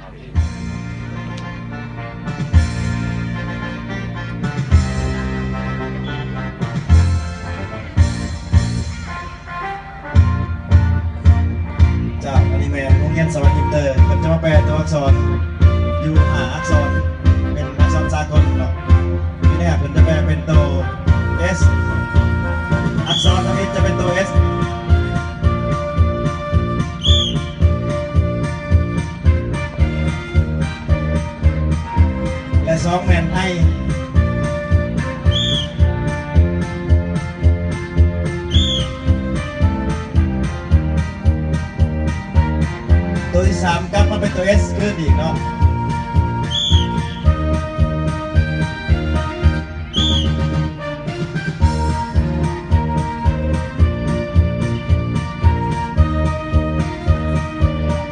ເຈົ້າ ອັນນີ້ແມ່ນໂຮງຮຽນສະຫວັນອິນເຕີ ເພິ່ນຈະມາແປຕົວອັກສອນຢູ່ຫ້າອັກສອນ ເປັນອັກສອນສາກົນເນາະ. ທີແລກເພິ່ນຈະແປເປັນໂຕ S ອັກສອນທຳອິດຈະເປັນໂຕ S ແລະ ສອງ ແມ່ນ I. ໂຕທີສາມກັບມາເປັນໂຕ S ຄືນອີກເນາະ.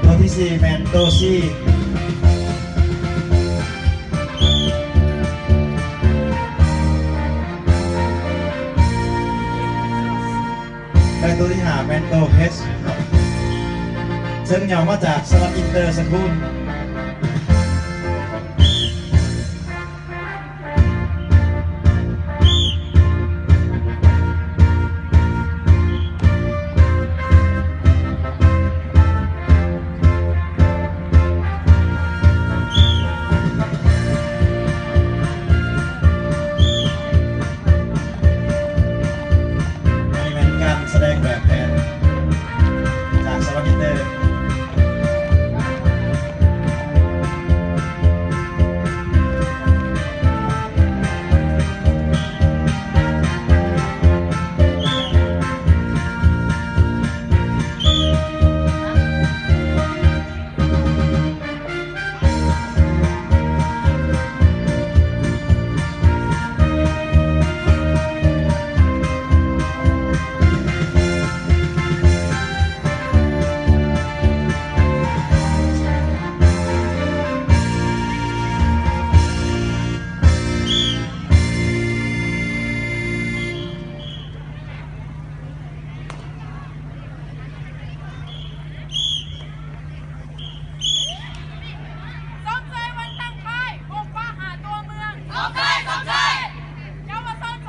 ໂຕທີສີ່ແມ່ນໂຕ C. ແລະ ໂຕທີຫ້າແມ່ນໂຕ H ເນາະ ເຊິ່ງຫຍໍ້ມາຈາກສະຫວັນອິນເຕີສະຄູນ.